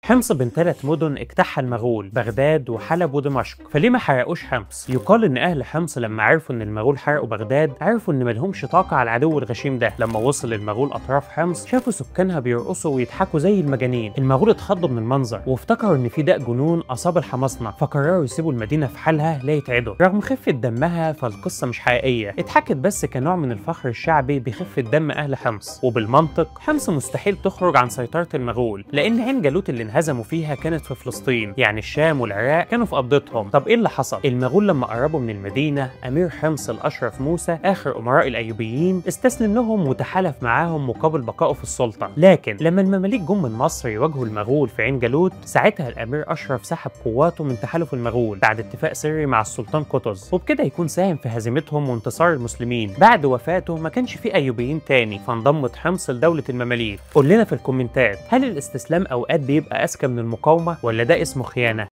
حمص بين 3 مدن اجتاحها المغول، بغداد وحلب ودمشق، فليه ما حرقوش حمص؟ يقال ان اهل حمص لما عرفوا ان المغول حرقوا بغداد عرفوا ان ملهمش طاقة على العدو الغشيم ده. لما وصل المغول اطراف حمص شافوا سكانها بيرقصوا ويضحكوا زي المجانين. المغول اتخضوا من المنظر وافتكروا ان في داء جنون اصاب الحماصنة، فقرروا يسيبوا المدينة في حالها لا يتعدوا. رغم خفة دمها فالقصة مش حقيقية، اتحكت بس كنوع من الفخر الشعبي بخفة دم اهل حمص. وبالمنطق حمص مستحيل تخرج عن سيطرة المغول، لان عين جالوت اللي انهزموا فيها كانت في فلسطين، يعني الشام والعراق كانوا في قبضتهم. طب ايه اللي حصل؟ المغول لما قربوا من المدينة امير حمص الاشرف موسى اخر امراء الايوبيين استسلم لهم وتحالف معاهم مقابل بقائه في السلطة. لكن لما المماليك جم من مصر يواجهوا المغول في عين جالوت، ساعتها الامير اشرف سحب قواته من تحالف المغول بعد اتفاق سري مع السلطان قطز، وبكده يكون ساهم في هزيمتهم وانتصار المسلمين. بعد وفاته ما كانش في ايوبيين تاني، فانضمت حمص لدولة المماليك. قول لنا في الكومنتات، هل الاستسلام اوقات بيبقى اذكى من المقاومة ولا ده اسمه خيانة؟